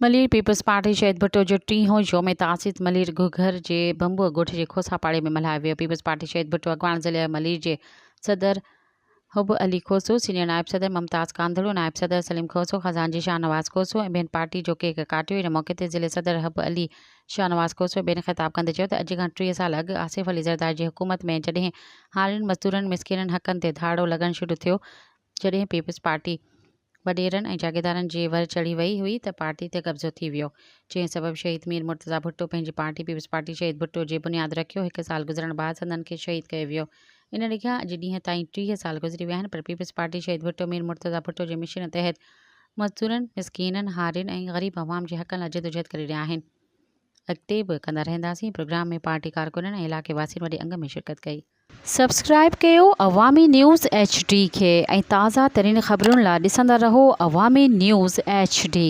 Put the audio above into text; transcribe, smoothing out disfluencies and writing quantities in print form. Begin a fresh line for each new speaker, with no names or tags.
Malir peoples party شهيد ڀٽو جو ٽيهون يوم تاسيس ملير گهگهر جي ڀنڀوء ڳوٺ جي کوسا پاڙي ۾ ملهايو ويو. پيپلز پارٽي شهيد ڀٽو اڳواڻ ضلعي ملير جي صدر حب علي کوسو، سينيئر نائب صدر ممتاز ڪانڌڙو، نائب صدر سليم کوسو، خزانچي شاهنواز کوسو ۽ ٻين پارٽي جو ڪيڪ ڪاٽيو. ان موقعي تي ضلعي صدر حب علي شاهنواز کوسو ۽ ٻين خطاب ڪندي چيو ته اڄ کان 30 سال اڳ آصف علي زرداري جي حڪومت ۾ جڏهن هارين، مزدورن، مسڪينن حقن تي ڌاڙو لڳڻ شروع ٿيو، جڏهن پيپلز پارٽي وڏيرن ۽ جاگيردارن جي ور چڙهي وئي هئي ته پارٽي تي قبضو ٿي ويو، جنهن سبب شهيد مير مرتضيٰ ڀٽو پنهنجي پارٽي پيپلز پارٽي شهيد ڀٽو جي بنياد رکيو، هڪ سال گذرڻ بعد سندن کي شهيد ڪيو ويو. ان ڏينهن کان اڄ ڏينهن تائين 30 سال گذري ويا آهن پر پيپلز پارٽي شهيد ڀٽو مير مرتضيٰ ڀٽو جي مشن تحت مزدورن، مسڪينن، هارين ۽ غريب عوام جي حقن لاء جدوجهد ڪري رهيا آهن. اڳتي به ڪندا رهنداسين. پروگرام ۾ پارٽي ڪارڪنن ۽ علائقي واسين وڏي انگ ۾ شرڪت ڪئي. سبسڪرائيب ڪيو عوامي نيوز ايڇ ڊي کي ۽ تازه ترين خبرن لا ڏسندا رهو عوامي نيوز ايڇ ڊي.